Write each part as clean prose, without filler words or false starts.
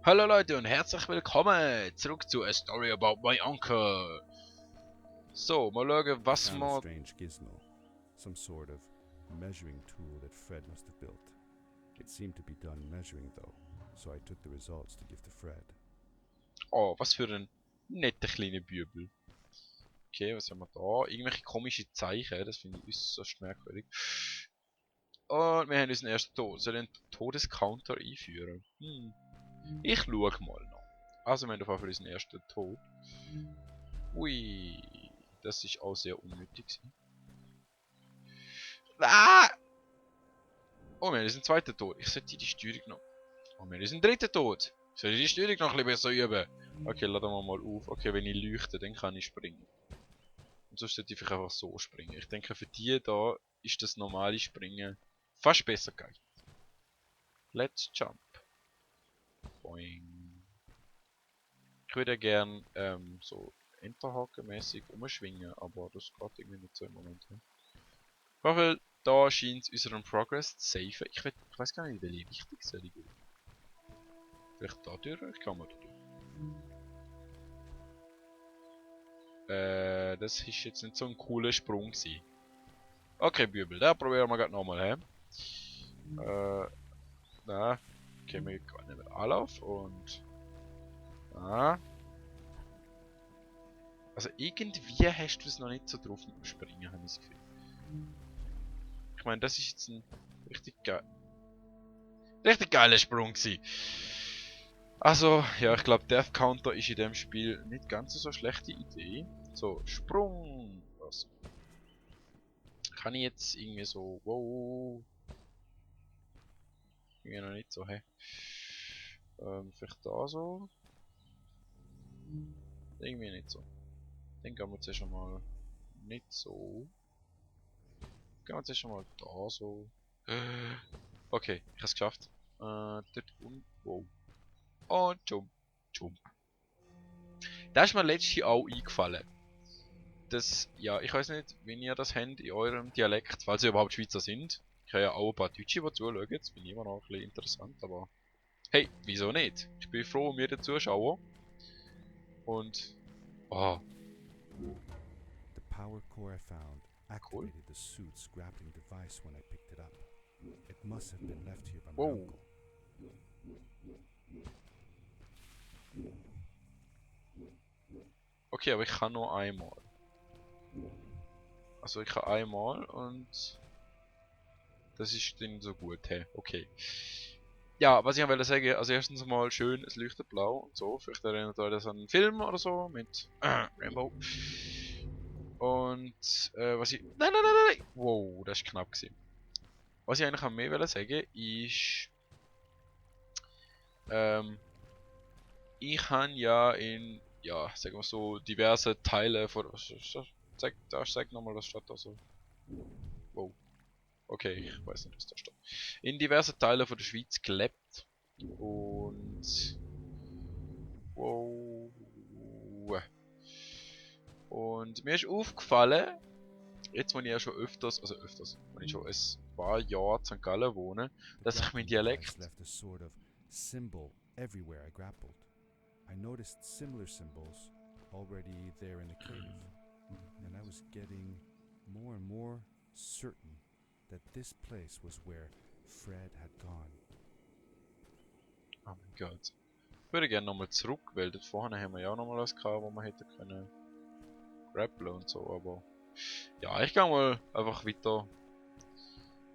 Hallo Leute und herzlich willkommen zurück zu A Story About My Uncle. So, mal schauen, was Found a wir... strange gizmo, some sort of measuring tool that Fred must have built. It seemed to be done measuring though, so I took the results to give to Fred. Oh, was für ein netter kleiner Bübel. Okay, was haben wir da? Irgendwelche komische Zeichen, das finde ich äußerst merkwürdig. Und wir haben unseren ersten Tod. Sollen wir den Todescounter einführen? Ich schaue mal noch. Also wir haben auf jeden Fall unseren ersten Tod. Ui, das ist auch sehr unnötig. Ah! Oh, wir haben unseren zweiten Tod. Ich sollte die Steuerung noch... Oh, wir haben unseren dritten Tod. Ich sollte die Steuerung noch ein bisschen besser üben. Okay, laden wir mal auf. Okay, wenn ich leuchte, dann kann ich springen. Und sonst sollte ich einfach so springen. Ich denke, für die da ist das normale Springen fast besser geeignet. Let's jump. Boing. Ich würde gern so Enterhaken-mäßig umschwingen, aber das geht irgendwie nicht so im Moment. Weil da scheint unseren Progress zu safen. Ich weiß gar nicht, welche Richtung soll ich gehen. Vielleicht da durch? Ich kann mal da durch. Das ist jetzt nicht so ein cooler Sprung gewesen. Okay, Bübel, da probieren wir gerade nochmal, hä? Da. Okay, wir gehen nicht mehr Anlauf und... Ah. Also irgendwie hast du es noch nicht so drauf mit dem Springen, habe ich das Gefühl. Ich meine, das ist jetzt ein richtig geiler Sprung gewesen. Also, ja, ich glaube, Death Counter ist in dem Spiel nicht ganz so eine schlechte Idee. So, Sprung! Was? Kann ich jetzt irgendwie so... Wow... Irgendwie noch nicht so, hä? Vielleicht da so? Irgendwie nicht so. Dann gehen wir jetzt schon mal nicht so. Gehen wir jetzt schon mal da so. Okay, ich habe es geschafft. Dort und... Wow. Und Jump. Jump. Da ist mir letztes Jahr auch eingefallen. Das, ja, ich weiß nicht, wie ihr das habt in eurem Dialekt, falls ihr überhaupt Schweizer sind. Ich habe ja auch ein paar Deutsche, die zuschauen, das finde ich immer noch ein bisschen interessant, aber... Hey, wieso nicht? Ich bin froh um jeden Zuschauer. Und... Oh, The power core I found cool. activated the suit's grappling device when I picked it up. It must have been left here by my Wow. uncle. Okay, aber ich kann nur einmal. Also ich kann einmal und... Das ist dann so gut, hey, okay. Ja, was ich wollte sagen, also erstens mal schön, es leuchtet blau und so. Vielleicht erinnert euch das an einen Film oder so mit Rainbow. Und was ich... Nein! Wow, das ist knapp gewesen. Was ich eigentlich mehr wollte sagen ist... Ich habe ja in, ja, sagen wir so, diverse Teile von... Sag nochmal, was steht da so. Wow. Okay, ich weiß nicht, was da steht. In diverse Teile von der Schweiz gelebt. Und... Wow. Und mir ist aufgefallen, jetzt wo ich ja schon wenn ich schon ein paar Jahre in St. Gallen wohne, The dass ich mein grappling device Dialekt... left a sort of symbol everywhere I grappled. I noticed similar symbols already there in the cave, and I was getting more and more certain that this place was where Fred had gone. Oh mein Gott. Ich würde gerne nochmal zurück, weil dort vorne haben wir ja auch nochmal was gehabt, wo man hätte können grappeln und so, aber... Ja, ich gehe mal einfach weiter.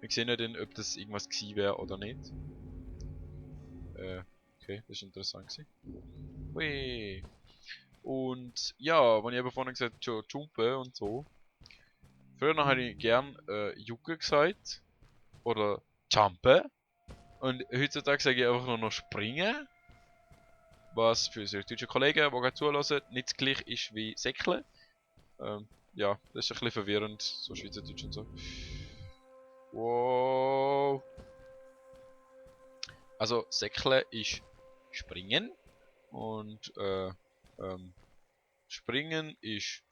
Wir sehen ja dann, ob das irgendwas gewesen wäre oder nicht. Okay, das ist interessant gewesen. Hui. Und ja, wenn ich eben vorhin gesagt habe, jumpen und so. Früher habe ich gern Jucke gesagt. Oder jumpen. Und heutzutage sage ich einfach nur noch springen. Was für unsere deutschen Kollegen, die gerade zuhören, nicht gleich ist wie säckeln. Ja, das ist ein bisschen verwirrend, so Schweizerdeutsch und so. Wow. Also säckeln ist springen. Und springen ist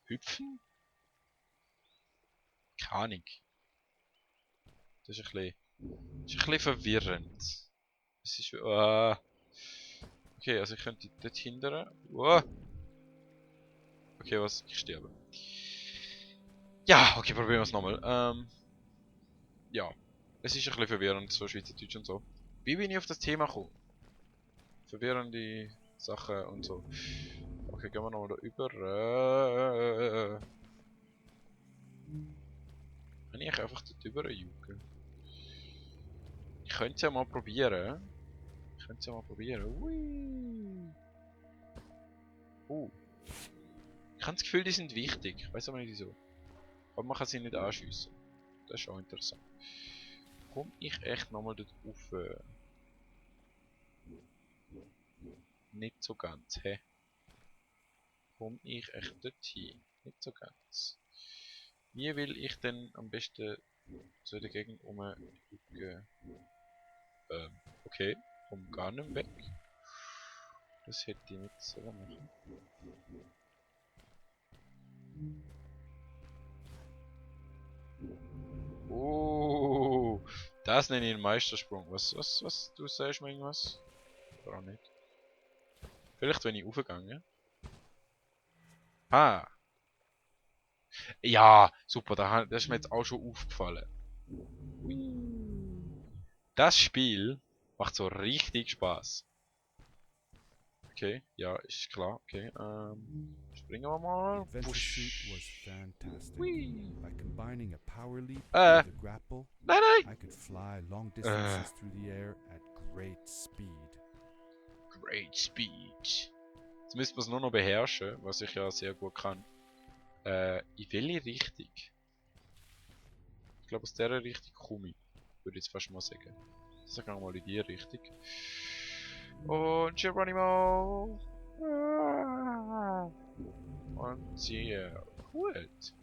hüpfen. Keine Ahnung. Das ist ein bisschen Ist ein bisschen verwirrend. Es ist... okay, also ich könnte dort hindern. Okay, was? Ich sterbe. Ja, okay, probieren wir es nochmal. Ja. Es ist ein bisschen verwirrend, so Schweizerdeutsch und so. Wie bin ich auf das Thema gekommen? Verwirrende Sachen und so. Okay, gehen wir nochmal da über. Kann ich einfach dort drüber jucken? Ich könnte es ja mal probieren. Ui. Ich habe das Gefühl, die sind wichtig. Ich weiß aber nicht wieso. Aber man kann sie nicht anschiessen. Das ist schon interessant. Komm ich echt nochmal dort rauf? Nicht so ganz, hä? Komm ich echt dort hin? Nicht so ganz. Wie will ich denn am besten so in der Gegend rumjucken? Okay. Komm gar nicht weg. Das hätte ich nicht sollen machen. Oh, das nenne ich einen Meistersprung. Was? Du sagst mir irgendwas? Oder auch nicht? Vielleicht, wenn ich aufgegangen. Ah. Ja, super, das ist mir jetzt auch schon aufgefallen. Das Spiel macht so richtig Spaß. Okay, ja, ist klar. Okay, springen wir The mal. adventure suit was fantastic. By combining a power leap with a grapple, Nein! I could fly long distances through the air at great speed. Great Speed. Jetzt müsste man es nur noch beherrschen, was ich ja sehr gut kann. In welche Richtung? Ich glaube, aus dieser Richtung komme ich. Würde ich jetzt fast mal sagen. Also gehen wir mal in die Richtung. Und Geronimo! Und sehr gut.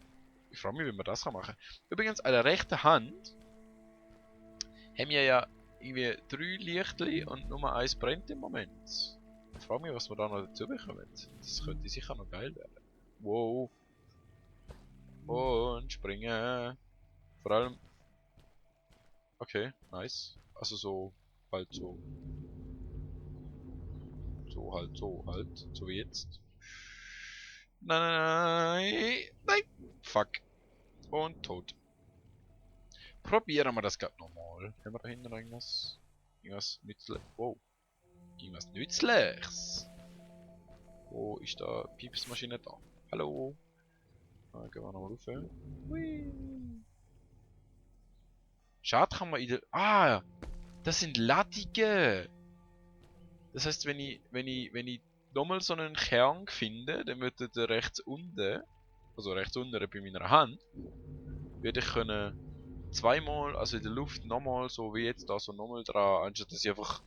Ich frage mich, wie man das machen kann. Übrigens, an der rechten Hand haben wir ja irgendwie 3 Lichtli und nur eins brennt im Moment. Ich frage mich, was wir da noch dazu bekommen. Das könnte sicher noch geil werden. Wow. Und springen. Vor allem... Okay, nice. Also so, halt so. So wie jetzt. Nein. Fuck. Und tot. Probieren wir das gerade nochmal. Haben wir da hinten noch irgendwas? Irgendwas nützliches? Wow. Irgendwas Nützliches? Wo ist da Piepsmaschine da? Hallo? Gehen wir nochmal rauf. Hui. Schade kann man in der... Ah! Das sind Ladungen! Das heißt, wenn ich nochmal so einen Kern finde, dann würde der rechts unten, also rechts unten bei meiner Hand, würde ich können zweimal, also in der Luft nochmal, so wie jetzt da, so nochmal dran, anstatt dass ich einfach,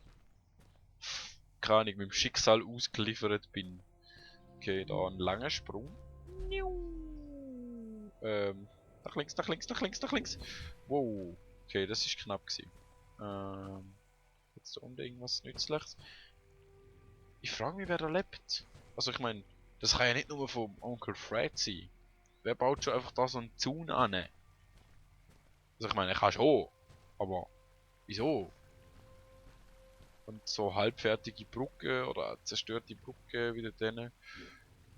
keine Ahnung, mit dem Schicksal ausgeliefert bin. Okay, da ein langer Sprung. Nach links. Wow. Okay, das ist knapp gewesen. Jetzt da unten irgendwas Nützliches. Ich frage mich, wer da lebt. Also ich meine, das kann ja nicht nur vom Onkel Fred sein. Wer baut schon einfach da so einen Zaun an? Also ich meine, er kann schon. Aber wieso? Und so halbfertige Brücke oder zerstörte Brücke wieder denen.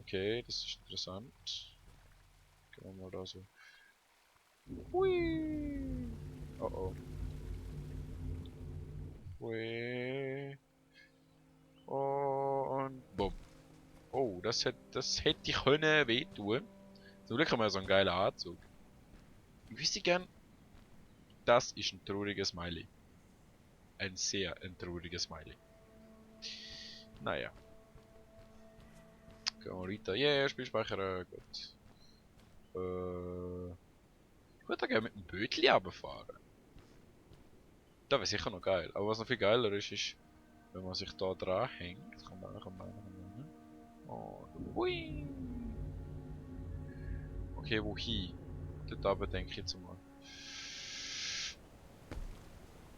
Okay, das ist interessant. Gehen wir mal da so. Hui! Oh oh. Hui! Und bumm. Oh, das hätte ich können wehtun. Zum Glück haben wir so einen geilen Anzug. Ich wüsste gern, das ist ein trauriges Smiley. Ein sehr trauriges Smiley. Naja. Gehen wir weiter. Yeah, Spielspeicher, gut. Ich würde da gerne mit dem Bötli runterfahren. Das wäre sicher noch geil. Aber was noch viel geiler ist, ist, wenn man sich da dran hängt. Komm rein. Und hui! Okay, wohin? Dort oben denke ich jetzt mal.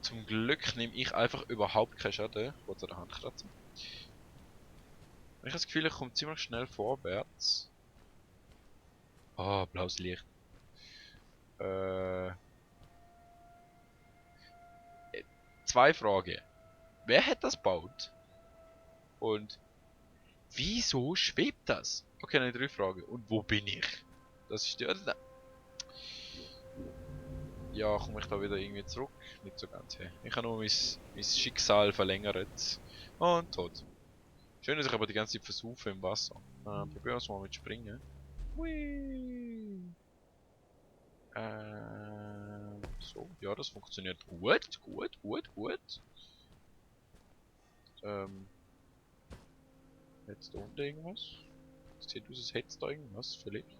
Zum Glück nehme ich einfach überhaupt keinen Schaden. Ich wollte an der Hand kratzen. Ich habe das Gefühl, ich komme ziemlich schnell vorwärts. Oh, blaues Licht. 2 Fragen. Wer hat das gebaut? Und wieso schwebt das? Okay, dann 3 Fragen. Und wo bin ich? Das ist die... Ja, komme ich da wieder irgendwie zurück? Nicht so ganz. Hey. Ich habe nur mein Schicksal verlängert. Und tot. Schön, dass ich aber die ganze Zeit versaufe im Wasser. Probieren wir es mal mit Springen. Hui. So, ja, das funktioniert gut. Jetzt da unten irgendwas? Sieht aus, als hätte es da irgendwas, vielleicht.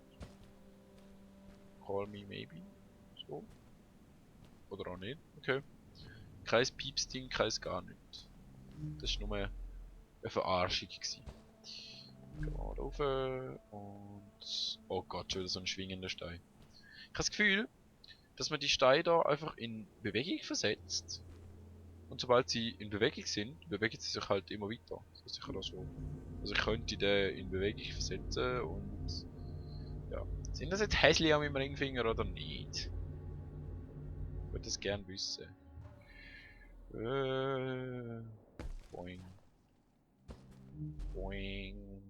Call me maybe. So. Oder auch nicht. Okay. Kein Piepsding, kein gar nicht. Das war nur eine Verarschung gewesen. Gehen wir da rauf und... Oh Gott, schon wieder so ein schwingender Stein. Ich habe das Gefühl, dass man die Steine da einfach in Bewegung versetzt. Und sobald sie in Bewegung sind, bewegen sie sich halt immer weiter. Das ist sicher auch so. Also ich könnte den in Bewegung versetzen und... Ja. Sind das jetzt Häsli an meinem Ringfinger oder nicht? Ich würde das gerne wissen. Boing. Boing.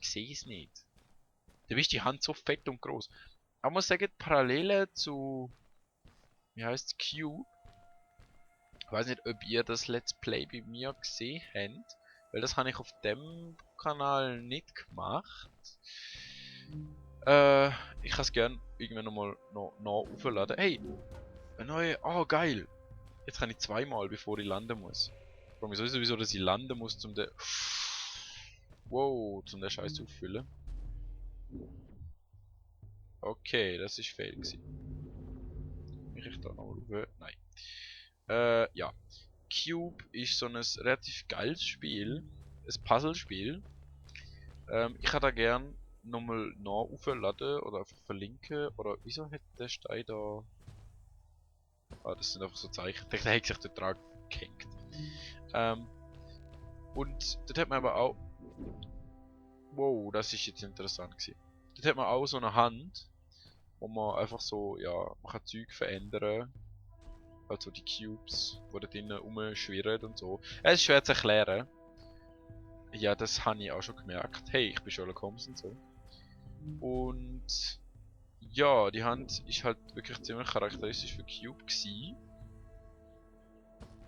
Ich sehe es nicht. Da ist die Hand so fett und groß. Aber ich muss sagen, die Parallele zu... Wie heißt es? Cube. Ich weiß nicht, ob ihr das Let's Play bei mir gesehen habt. Weil das habe ich auf dem Kanal nicht gemacht. Ich kann es gerne irgendwann nochmal aufladen. Hey! Eine neue... Oh, geil! Jetzt kann ich zweimal, bevor ich landen muss. Ich frage mich sowieso, dass ich landen muss, um den... Wow, zum den Scheiß auffüllen. Okay, das ist fail gewesen. Mich ich da nochmal auf? Nein. Ja. Cube ist so ein relativ geiles Spiel. Ein Puzzlespiel. Ich hätte da gern nochmal aufladen oder einfach verlinken. Oder wieso hat der Stein da... Ah, das sind einfach so Zeichen. Der hat sich dort dran gehängt. Und dort hat man aber auch... Wow, das ist jetzt interessant gewesen. Dort hat man auch so eine Hand, wo man einfach so, ja, man kann Zeug verändern. Also die Cubes, die da drinnen rumschwirren und so. Es ist schwer zu erklären. Ja, das habe ich auch schon gemerkt. Hey, ich bin Sherlock Holmes und so. Und ja, die Hand ist halt wirklich ziemlich charakteristisch für Cube gewesen.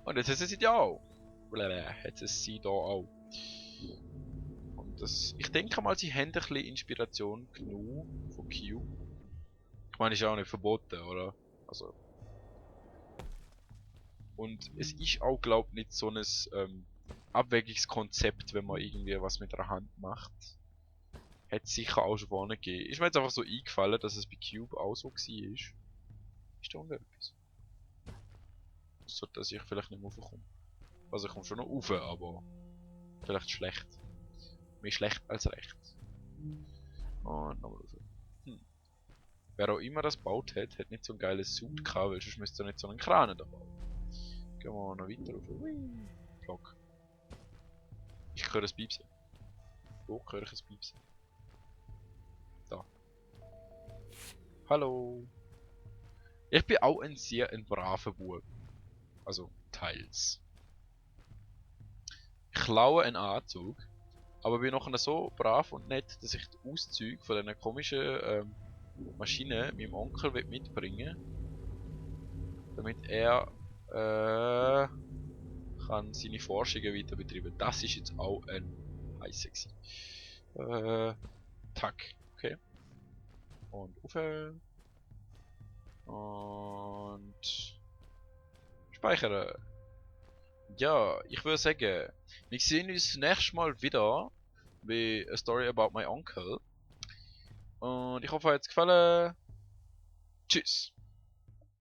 Und jetzt hat sie da auch. Hat sie da auch. Und das, ich denke mal, sie haben ein bisschen Inspiration genommen von Cube. Ich meine, ist ja auch nicht verboten, oder? Also. Und es ist auch, glaube ich, nicht so ein Abwägungskonzept, wenn man irgendwie was mit der Hand macht. Hätte es sicher auch schon vorne gegeben. Ist mir jetzt einfach so eingefallen, dass es bei Cube auch so war. Ist da irgendetwas? So, dass ich vielleicht nicht mehr raufkomme. Also ich komme schon noch rauf, aber vielleicht schlecht. Mehr schlecht als recht. Und nochmal rauf. Wer auch immer das gebaut hat, hat nicht so ein geiles Suit gehabt, weil sonst müsste er nicht so einen Kran da bauen. Gehen wir noch weiter rauf. Block. Ich höre das Piepsen. Wo höre ich das Piepsen? Da. Hallo. Ich bin auch ein sehr braver Bub. Also, teils. Ich klaue einen Anzug, aber bin noch so brav und nett, dass ich die Auszüge von diesen komischen Maschinen meinem Onkel mitbringen will, damit er kann seine Forschungen weiter betreiben. Das ist jetzt auch ein heißer gewesen. Tack, okay. Und auf. Und speichern. Ja, ich würde sagen, wir sehen uns nächstes Mal wieder bei A Story About My Uncle. Und ich hoffe, euch hat es gefallen. Tschüss.